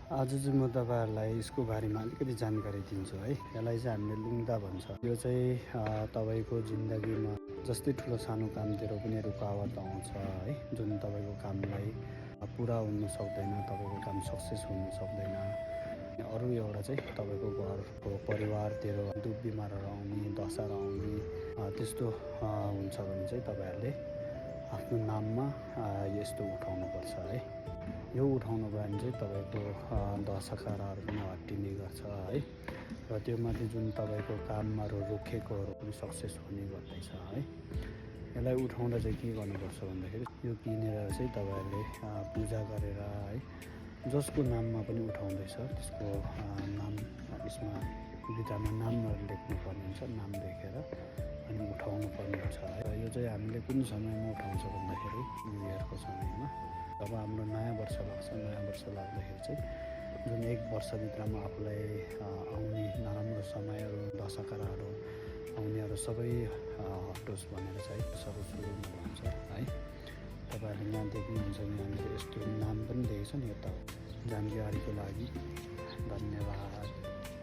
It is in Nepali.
आज चाहिँ म तपाईँहरूलाई यसको बारेमा अलिकति जानकारी दिन्छु है। यसलाई चाहिँ हामीले लुङ्दा भन्छ। यो चाहिँ तपाईँको जिन्दगीमा जस्तै ठुलो सानो कामतिर पनि रुकावट आउँछ है, जुन तपाईँको कामलाई पुरा हुन सक्दैन, तपाईँको काम सक्सेस हुन सक्दैन। अरू एउटा चाहिँ तपाईँको घरको परिवारतिर दुःख बिमारहरू आउने, दशाहरू आउने त्यस्तो हुन्छ भने चाहिँ तपाईँहरूले आफ्नो नाममा यस्तो उठाउनुपर्छ है। यो उठाउनु भयो भने चाहिँ तपाईँको दशकाराहरू पनि हट्टिने गर्छ है, र त्यो माथि जुन तपाईँको कामहरू रोकेकोहरू पनि सक्सेस हुने गर्दैछ है। यसलाई उठाउँदा चाहिँ के गर्नुपर्छ भन्दाखेरि यो किनेर चाहिँ तपाईँहरूले पूजा गरेर है, जसको नाममा पनि उठाउँदैछ त्यसको नाम यसमा बिटामा नामहरू लेख्नुपर्ने हुन्छ, नाम लेखेर अनि उठाउनु पर्ने हुन्छ है। र यो चाहिँ हामीले कुन समयमा उठाउँछ भन्दाखेरि न्यु इयरको समयमा, जब हाम्रो नयाँ वर्ष लाग्छ। नयाँ वर्ष लाग्दाखेरि चाहिँ जुन एक वर्षभित्रमा आफूलाई आउने नराम्रो समयहरू, दशकराहरू आउनेहरू सबै हटोस् भनेर चाहिँ सबै सुरु हुन्छ है। तपाईँहरूले यहाँ देख्नुहुन्छ, यहाँनिर यस्तो नाम पनि लेखेको छ नि, यो त जानकारीको लागि धन्यवाद।